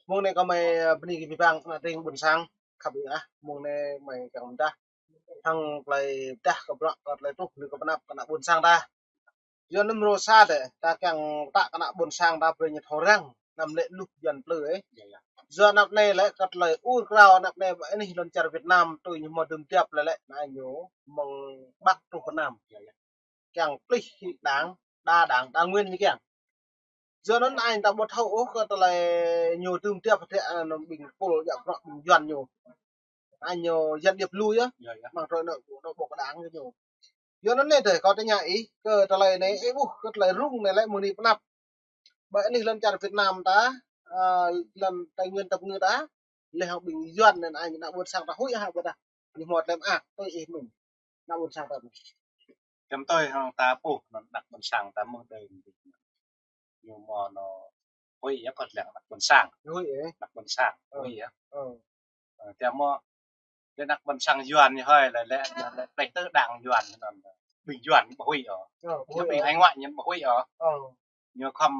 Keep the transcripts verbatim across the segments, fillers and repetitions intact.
Mông anai kơ mơi, ơ, bơni kơ abih bang ană tring ƀôn sang khăp ư ah. Mông anai mơi kiăng pơdah hăng tơlơi pơdah kơ bruă, kơ tơlơi truh, lui kơ pơnăp kơ ană ƀôn sang ta. Yua anŭn mrô sa dêh, ta kiăng pơtă kơ ană ƀôn sang ta brơi ñu thâo răng, anăm lĕ luh Yuan plư ih. Yua anăp anai lĕ kơ tơlơi ur krao anăp anai ƀơi anih lŏn čar Việt Nam, tui ñu hmâo dưm tiap lĕ lĕ, anai ñu mơ̆ng Bắc truh Việt Nam. Kiăng plih hĭ đảng, đa đảng, đa nguyên ñu kiăng. Yua anŭn anai ta ƀu thâo ôh kơ tơlơi ñu dưm tiap hơdră, ơ, anŭn ƀing pôl djă bruă ƀing Yuan ñu. Anai ñu gián điệp lui yơh. Mơ̆ng trôi nợ, nợ bộ đảng ñu. Yua anŭn anai dêh, kâo tơña ih, kơ tơlơi anai, ih ƀuh kơ tơlơi rŭng anai lĕ mơ̆ng anai pơnăp. Ƀơi anih lŏn čar Việt Nam ta, ơ, lŏn Tây Nguyên ta pơngư ta, lĕ hăng ƀing Yuan anŭn anai, ană ƀôn sang ta huĭ hă ƀôdah ñu hmâo tơlơi mơak, tui ih mơ̆n, ană ƀôn sang ta mơ̆n. Čăm tui hăng ta ƀuh, anŭn ană ƀôn sang ta mơ̆ng đơi ñu hmâo anŏ huĭ yơh, kơ lĕ ană ƀôn sang. Huĭ ih. Ană ƀôn sang, huĭ yơh. Ơ, tơdah mơ̆, lĕ ană ƀôn sang Yuan ñu hơi lĕ, lĕ, lĕ, lĕ tơ đảng Yuan anŭn, ƀing Yuan ñu ƀu huĭ ôh. Ơ, ƀu huĭ ôh. Ƀing hải ngoại ñu ƀu huĭ ôh. Ơ. Ñu khŏm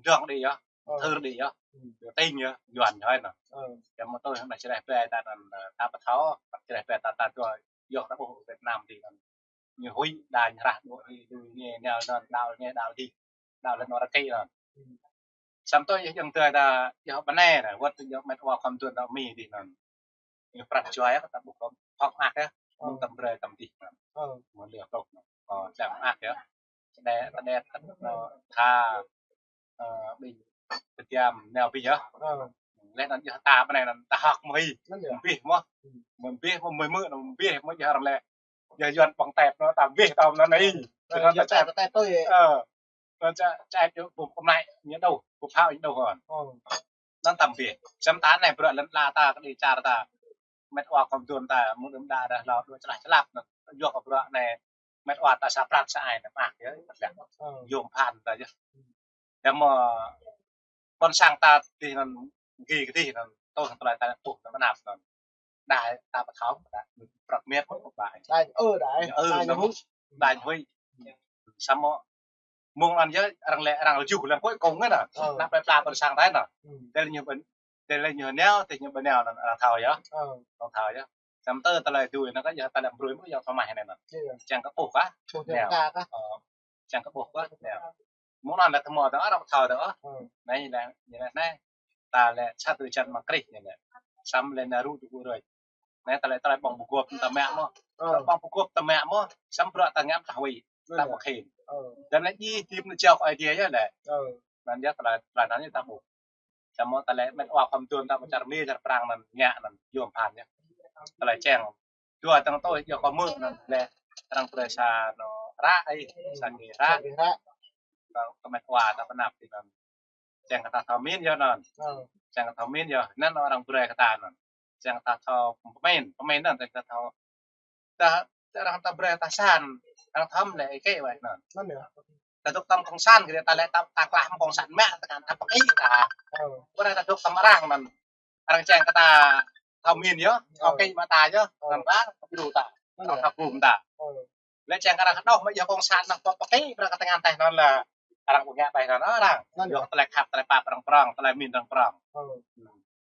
dŏng đĭ yơh, thơr đĭ yơh. Ñu tĭng yơh, Yuan ñu hơi anŭn. Tơdah mơ̆ tui hăng ană čơđeh ƀe ta anŭn, ơ, ta ƀu thâo, ană čơđeh ƀe ta, ta tui yơh ta ƀuh Việt Nam tui anŭn. Ñu huĭ, đa ñu hrah đuaĭ huĭ, đuaĭ ñu nao anŭn, đaŏ ñu đaŏ đĭ, đaŏ lĕ anŏ rơkơi anŭn. Samơ̆ tui yơh jơ̆ng tui ta, yơh ƀơi anai, wơ̆t tui yơh met wa khŏm tuan đaŏ mi đĭ anŭn. Ñu prăp juai yơh, ta ƀuh khŏm phŏk mơak yơh. Mơ̆ng tăm brơi tăm đih anŭn. Mơ̆ng lĕ plŏk anŭn. Ơ, čang mơak yơh. Čơđeh, čơđeh, tha, ơ, ƀing pơdiam nao ƀing yơh. Lĕ anŭn yơh ta ƀơi anai anŭn ta hơ̆k mơ̆ hĭ. Mơbih mơ̆. Mơbih mơ̆, mơ̆ mơ̆, mơbih mơ̆ yơh arăng lĕ. Yơh Yuan ƀơ̆ng tep anŭn ta ƀih tơm anŭn anai. Ơ, ta čep tep tui. Ơ. Anŭn čep, čep yơh ƀu kơmlai ñu đôč, ƀu phao ñu đôč anŭn. Anŭn tăm ƀih. Samơ̆ ta anai bruă lŏn ala ta, kơđi čar ta. Met wa khŏm tuan ta, mơ̆ng đưm đă dah hlâo đuaĭ čơlah čơlap anŭn. Yua kơ bruă anai met wa ta sa prăk sa ai anŭn mơak yơh. Yôm phan ta yơh. Tơdah mơ̆ ƀôn sang ta dih anŭn, gih kơ dih anŭn, tui hăng tơlơi ta ƀuh anŭn mơnap anŭn. Đa ta ƀu thâo, đa prăk miêt kơ ƀai. Đa, ơ, đa, đa ñu huĭ. Samơ̆ mơ̆ng anŭn yơh arăng lĕ arăng lơjuh lăng kuai kông anŭn. Anăp plơi pla ƀôn sang ta anŭn. Tơdah lĕ ñu ƀu, tơdah lĕ ñu nao, tơdah ñu ƀu nao anŭn arăng thâo yơh. Arăng thâo yơh. Samơ̆ tơlơi tui anŭn kơ yơh tơlơi brơi mơ̆ yơh thâo mah anŭn. Čang kơ ƀuh kah? Nao. Čang kơ ƀuh kah? Nao. Mơ̆ng anŭn lĕ tơmơ̆ ta arăng thâo ta. Anai lĕ, anai lĕ anai. Ta lĕ sat tui čan mă krih anai lĕ. Samơ̆ lĕ nao rŭ tui ƀu rơi. Anai ta lĕ tơlơi ƀơ̆ng pơgop ta mă mơ̆. Tơlơi ƀơ̆ng pơgop ta mă mơ̆. Samơ̆ bruă ta ngă ta huĭ. Ta ƀu khĭn. Tơdah lĕ djai tim anŭn jao kơ Aê Diê yơh lĕ. Anŭn yơh tơlơi, tơlơi anŭn yơh ta ƀuh. Samơ̆ tơlơi met wa khŏm tuan ta ƀu čar Mi čar Prang anŭn ngă anŭn yôm phan yơh. Tơlơi čang. Dua tơ̆ng tui yơh kơ mơ̆ anŭn lĕ arăng brơi sa anŏ hră ih, sa gih hră. Kơ, kơ met wa ta pơnăp tui anŭn. Čang kơ ta thâo min yơh anŭn. Čang kơ thâo min yơh. Anŭn arăng brơi kơ ta anŭn. Čang kơ ta thâo pơmĭn, pơmĭn anŭn čang kơ ta thâo. Ta, ta arăng ta brơi ta san, arăng thâo lĕ ih kĕ wai anŭn. Ta dŏ tơm cộng sản kơ ta lĕ ta, ta klah mơ̆ng cộng sản mă, ta kăn ta pơkĭ ta. Ƀu djơ̆ ta dŏ tơm arăng anŭn. Arăng čang kơ ta thâo min yơh, thâo kĭ mă ta yơh, anŭn ta, ta ƀu ta, arăng thâo gum ta. Lĕ čang kơ arăng hơđôh mă yơh cộng sản anŭn pơkĭ, arăng kơ tơngan teh anŭn lĕ, arăng ƀu ngă teh anŭn arăng. Yơh tơlơi khăp, tơlơi pap arăng prŏng, tơlơi min arăng prŏng.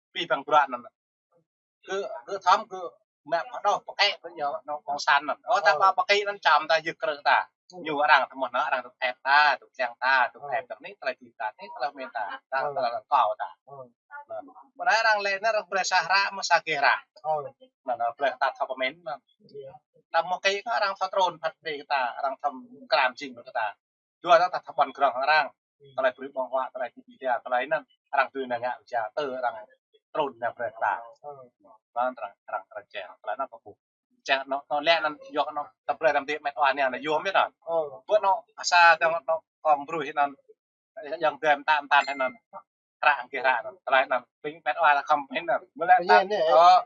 Abih bang bruă anŭn. Kơ, kơ thâo kơ mă hơđôh pơkĭ kơ yơh anŏ cộng sản anŭn. Ơ, ta ƀu pơkĭ anŭn čăm ta yơh krư̆ ta. Ñu arăng tơmơ̆ anŭn arăng tŭ ep ta, tŭ čang ta, tŭ ep ta anai tơlơi djai ta, anai tơlơi min ta, ta tơlơi kâo ta. Anŭn. Ƀơi anai arăng lĕ anŭn arăng brơi sa hră mơ̆ sa gih hră. Anŭn, anŭn brơi ta thâo pơmĭn anŭn. Ta mơ̆ kĭ kơ arăng thâo trŭn phat brơi kơ ta, arăng thâo kram jing brơi kơ ta. Dua ta, ta thâo ƀơ̆n grŏng arăng. Tơlơi brơi ƀơ̆ng huă, tơlơi djai ta, tơlơi anŭn arăng tui anŭn ngă jao, tơ arăng trŭn anŭn brơi kơ ta. Anŭn arăng, arăng, arăng čang, tơlơi anŭn pơpŭ. Čang anŭn, anŭn lĕ anŭn yơh anŭn ta brơi tơm tih met wa anai anŭn yôm yơh anŭn. Ƀơi anŭn sa dơ̆ng anŭn kơ brơi anŭn. Yang dơ̆m tam tam anŭn. Hră hăng gih hră anŭn. Tơlơi anŭn ƀing met wa ta khŏm pơmĭn anŭn. Mơ̆ lĕ ta, ơ,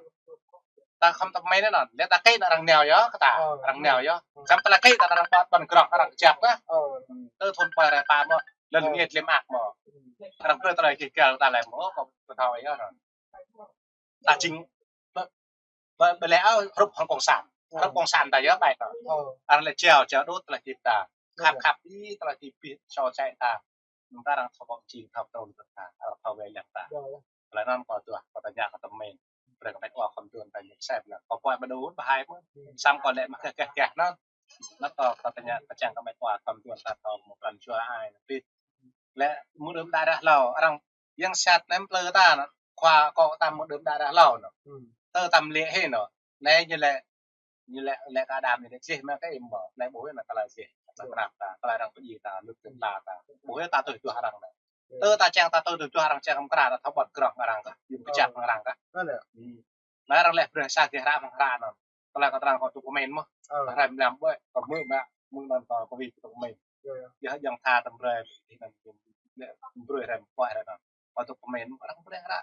ta khŏm ta pơmĭn anŭn. Lĕ ta kĭ anŭn arăng nao yơh kơ ta. Arăng nao yơh. Samơ̆ tơlơi kĭ ta arăng ƀơ̆n, ƀơ̆n grŏng arăng kơjăp kơ. Tơ thun pă rai pă mơ̆. Lŏn ngĕt lĕ mơak mơ̆. Arăng brơi tơlơi gih găl ta lĕ mơ̆, kâo ƀu thâo yơh anŭn. Ta jing ƀơ, ƀơ, ƀơ lĕ, ơ, hrup hăng cộng sản. Hrup cộng sản ta yơh ƀai ta. Arăng lĕ jao, jao đôč tơlơi djai ta. Khăp, khăp ih tơlơi djai ƀing sô čai ta. Anŭn ta arăng thâo ƀơ̆ng jing, thâo trŭn kơ ta, arăng thâo wai lăng ta. Tơlơi anŭn kâo tuah, kâo tơña kơ tơmĕn. Brơi kơ met wa khŏm tuan ta ñu sem lah. Kâo puai ƀu đu, ƀu hai mơ̆n. Samơ̆ kâo lĕ mă keh keh keh anŭn. Anŭn kâo, kâo tơña kơčang kơ met wa khŏm tuan ta thâo mơ̆ pran jua ai anŭn pĭt. Lĕ mơ̆ng đưm đă ră hlâo, arăng yang sat nem plư ta anŭn. Khua kâo ta mơ̆ng đưm đă ră hlâo anŭn. Tơ tam lĕ hĭ anŭn. Anai ñu lĕ, ñu lĕ, lĕ kơ Adam ñu lĕ čih mă kơ im ƀu. Lĕ ƀuh anŭn tơlơi čih. Tơlơi krăp ta, tơlơi arăng pơdjai ta, lŭt tơlơi ta. Ƀuh ta tui tuah arăng anŭn. Tơ ta čang ta tui tuah arăng čang kơ mơkra ta thâo ƀơ̆t grŏh mơ̆ng arăng kah, yum kơčăp mơ̆ng arăng kah. Anŭn lĕ brơi sa gih hră mơ̆ng hră anŭn. Tơlơi kâo tơrang kâo tŭ kơmĕn mơ̆n. Hrăm lăm ƀơi, kâo mơ̆ mă, mơ̆ng anŭn kâo kơ wĭt tŭ kơmĕn. Yơh yang tha tơm brơi, tih anŭn yum, lĕ brơi hrăm pơhiăp hră anŭn. Kâo tŭ kơmĕn, arăng brơi hră.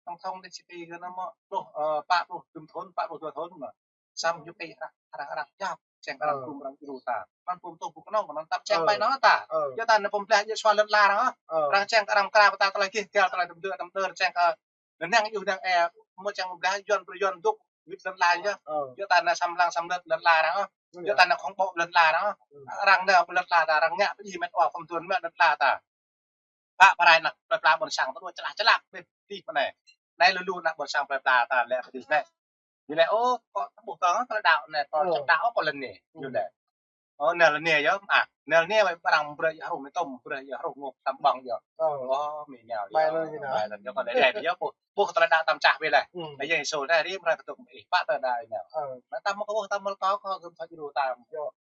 Tong tong đe siti kơ anŭn mơ̆, pluh, ơ, pă pluh dŭm thŭn, pă pluh dua thŭn mơ̆n. Samơ̆ ñu kơ arăng, arăng, arăng jăp, čang arăng kum arăng djru ta. Mơ̆n pum tŭ ƀu kơnơ̆ng, mơ̆n tăp čang ƀai anŭn ta. Yua ta anŭn pum blah yua sua lŏn la arăng. Arăng čang kơ arăng mơkra ta tơlơi gih, găl tơlơi tơm dơ̆, tơm dơ̆, čang kơ Nơnăng yua nang ĕ, mơ̆ čang ƀlah yuan brơi yuan dŏ wĭt lŏn la yơh. Yua ta anŭn sam lăng sam lŏn, lŏn la arăng. Yua ta anŭn khŏng ƀô̆ lŏn la arăng. Arăng anŭn ƀu lŏn la ta arăng ngă pơdjai met wa khŏm tuan mă lŏn la ta. Pă pơrai anŭn plơi pla ƀôn sang ta dua člah člah pĭt tih mơ̆n anai. Anai lu lu anŭn ƀôn sang plơi pla ta lĕ pơdjai anai. Ñu lĕ, ô, kâo ta ƀuh kâo tơlơi đaŏ anai, kâo čang đaŏ kâo lŏn anai. Ñu lĕ. Ơ, nao lŏn anai yơh, ah, nao lŏn anai wai arăng brơi yơh hrŏm mơtam, brơi yơh hrŏm ngŏk tam ƀơ̆ng yơh. Ơ. Ơ, mĭ nao yơh. Ƀai lŏn anai. Ƀai lŏn yơh, kâo lĕ dai yơh, ƀuh, ƀuh tơlơi đaŏ tam čah wai lĕ. Anai Yang Yêsu anai rĭm hrơi kơtuk mơ̆ ih, pă tơlơi đaŏ ih nao. Anai ta mơ̆ kâo ƀuh ta mơ̆ kâo, kâo gum thâo djru ta.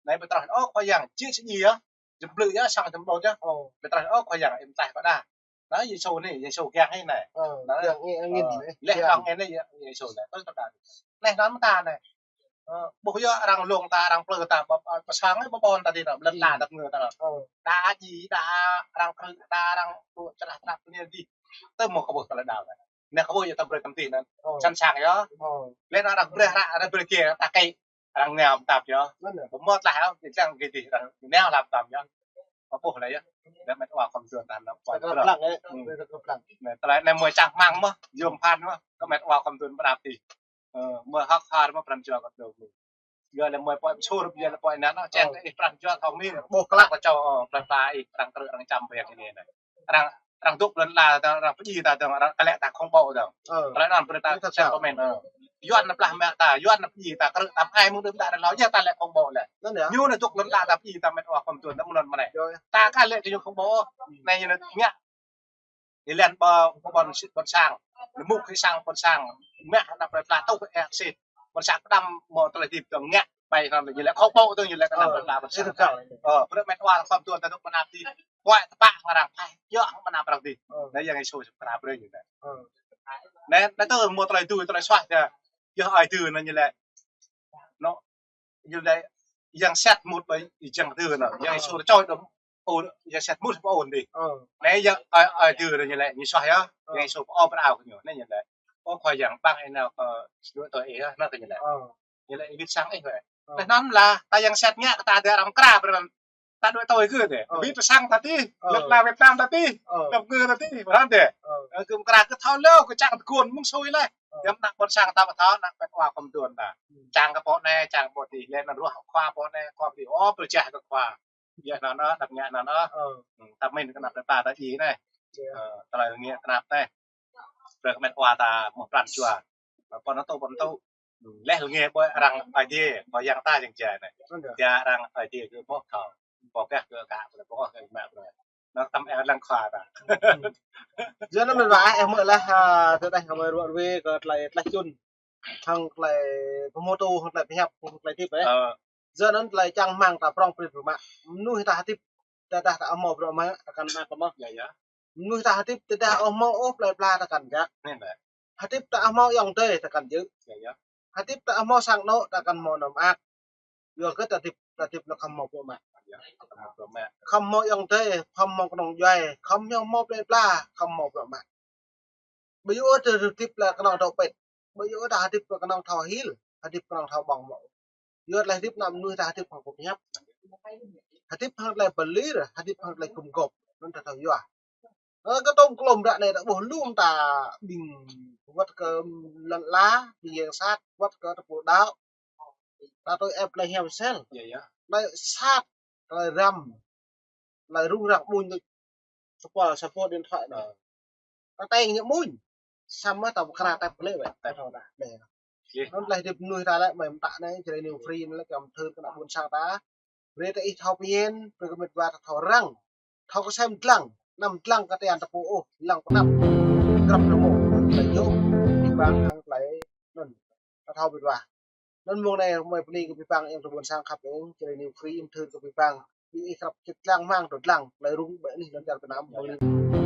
Anai ƀu trah, ơ, Khua Yang, jing sơngi yơh. Jing blư̆ yơh, sang jing đôč yơh. Ƀu trah, ơ, Khua Yang, ih mơtaih kâo đa. Anai Yêsu anai, Yêsu kiăng hĭ anai. Ơ, kiăng hĭ angĭn anai. Leh kiăng hŏng anai Yêsu anai, tui tơlơi đaŏ. Anai anŭn mơta anai. Ơ, ƀuh yơh arăng lông ta, arăng plư ta, ƀă, ƀă, pơsang ĕ ƀă ƀôn ta dih ta, lŏn la ta ngơ ta. Đa djai, đa arăng krư̆, đa arăng tŭ črah trăp anai dih. Tơ mơ̆ kâo ƀuh tơlơi đaŏ. Anai kâo ƀuh yơh ta brơi tơm dih anŭn. Sẵn sàng yơh. Lĕ anŭn arăng brơi hră, arăng brơi kơ ta kĕ. Arăng nao mơtam yơh. Pơmơ̆ tlah yơh, kơ čang kơ dih arăng nao hlăm mơtam yơh. Kâo ƀuh lĕ yơh. Lĕ met wa khŏm tuan ta anŭn. Tơlơi anai mơ̆ čang hmăng mơ̆, yôm phăn mơ̆, kơ met wa khŏm tuan pơrap dih. Ơ, mơ̆ hơ̆k har mơ̆ pran jua kơ dong. Yua lĕ mơ̆ pơ̆ sur, yua lĕ pơ̆ anŭn, čang kơ ih pran jua thâo mĭn. Ƀuh klă kơ čô, ơ, pran ta ih, arăng krư̆ arăng čăm ƀing anai anai. Arăng, arăng dŏ lŏn la ta, arăng pơdjai ta dong, arăng kơ lĕ ta khŏng ƀô̆ dong. Tơlơi anŭn brơi ta čang kơ mĕn, ơ. Yuan anŭn blah mă ta, Yuan anŭn pơdjai ta, krư̆ tam ai mơ̆ng đưm đă ră hlâo yơh ta lĕ khŏng ƀô̆ lĕ. Ñu anŭn dŏ lŏn la ta pơdjai ta met wa khŏm tuan ta mơ̆n mơnai. Ta ka lĕ kơ ñu khŏng ƀô̆. Anai ñu anŭn ngă. Ih lĕ ƀơ, ƀơ ƀôn, ƀôn sang. Ñu mŭk hĭ sang ƀôn sang. Mă anăp plơi pla tŭ hĭ ĕ sĭt. Ƀôn sang pơđăm mơ̆ tơlơi hơdip dong ngă. Ƀai anŭn ñu lĕ khŏng ƀô̆ dong ñu lĕ kơ anăp plơi pla ƀôn sang. Ơ, brơi met wa khŏm tuan ta dŏ mơnap dih. Kuai tơpă arăng phai. Yua mơnap arăng dih. Anai Yang Yêsu sĭt kra brơi ñu anai. Anai, anai tơ mơ̆ tơlơi tui, tơlơi suaih ta. Yua ai tui anŭn ñu lĕ. Anŭn, ñu lĕ yang sat mŭt ƀơi yang tui anŭn. Yang Yêsu čoi dong. Ơ, yang sat mŭt pơ ôn dih. Anai yang ai, ai tui anŭn ñu lĕ, ñu suaih yơh. Yang Yêsu pơao pơao kơ ñu. Anai ñu lĕ. Ơ Khua Yang, ƀăng ih nao kơ dua tui ih yơh, anŭn kơ ñu lĕ. Ñu lĕ ih wĭt sang ih wĕ. Anŭn lah, ta yang sat ngă kơ ta dih arăng kra brơi anŭn. Ta dua tui kơ dih. Wĭt pơ sang ta dih. Lĕ la Việt Nam ta dih. Lĕ ngơ ta dih. Ƀrăn dih. Ơ, kơ mơkra kơ thâo leo, kơ čang tơguan mơ̆ng sui leh. Yua anăp ƀôn sang ta ƀu thâo, anăp met wa khŏm tuan ta. Čang kơ pô anai, čang pô dih, lĕ anŭn ruah khua pô anai, khua pô dih, ơ, pơčah kơ khua. Yua anŭn, anŭn, anăp ngă anŭn, anŭn. Ơ. Hmm, ta mĭn kơ anăp ta ta dih anai. Ơ, tơlơi ngă anăp anai. Brơi kơ met wa ta mơ̆ pran jua. Pô anŭn tŭ, pô anŭn tŭ. Leh lĕ ngă ƀơi arăng Aê Diê, ƀơi yang ta jing jai anai. Yua arăng Aê Diê kơ mơ̆ thâo. Pô kah kơ ka, pô kah kơ mă, pô. Anŭn tam ĕ lăng khua ta. Yua anŭn met wa ĕh mơ̆ lah, ơ, tơdah kơ mơ̆ ruă ruê kơ tơlơi tlaih čun. Hăng tơlơi pơmơtô, hăng tơlơi pơhiăp, hăng tơlơi hơdip ĕh. Yua anŭn tơlơi čang hmăng ta prŏng prit pơmă. Mơnuih ta hơdip, tơdah ta ƀu hmâo bruă mă, ta kăn mă kơ mơ̆. Mơnuih ta hơdip, tơdah ƀu hmâo ôh plơi pla ta kăn jak. Hơdip ta ƀu hmâo ayŏng adơi ta kăn jơ̆. Hơdip ta ƀu hmâo sang anŏ ta kăn hmâo anŏ mơak. Yua kơ ta hơdip, ta hơdip lĕ khŏm hmâo bruă mă. Khŏm hmâo ayŏng adơi, khŏm hmâo kơnơ̆ng djuai, khŏm hmâo plơi pla, khŏm hmâo bruă mă. Ƀu djơ̆ ôh ta hơdip lĕ kơnơ̆ng thâo pĭt. Ƀu djơ̆ ôh ta hơdip lĕ kơnơ̆ng thâo hil, hơdip kơnơ̆ng thâo ƀơ̆ng mơ̆. Yua tơlơi hơdip anăp mơnuih ta hơdip hăng pơhiăp. Hơdip hăng tơlơi pơlir, hơdip hăng tơlơi gum gôp. Anŭn ta thâo yua. Ơ, kơ tôm klôm ră anai ta ƀuh lŏm ta ƀing wơ̆t kơ lŏn la, ƀing yang sat, wơ̆t kơ tơpul đaŏ. Ta tui ĕp tơlơi hiam sel. Tơlơi sat, tơlơi răm, tơlơi rŭng răng mŭn tui. Sơpô, sơpô điện thoại anai. Ta teng ñu mŭn. Samơ̆ ta pơkra tep lĕ wĕ, ta thâo ta. Anŭn tơlơi hơdip mơnuih ta lĕ, mơi mơtă anai, Jrai New Free anai lĕ, kơ mơthưr kơ ană ƀôn sang ta. Brơi ta ih thâo pơmĭn, brơi kơ met wa ta thâo răng. Thâo kơ sem dlăng, anăm dlăng kơ tian ta pô ôh, lăng pơnăp. Krăp nao mơ̆, tơlơi yơh, abih bang hăng tơlơi anŭn. Ta thâo met wa. Anŭn mông anai, mơi bơni kơ abih bang yang tơ ƀôn sang khăp ôh, Jrai New Free, mơthưr kơ abih bang. Ih krăp čĭt dlăng mơ̆ng, tơ dlăng, tơlơi rŭng ƀĕ anih lŏn čar Việt Nam, mơ̆ng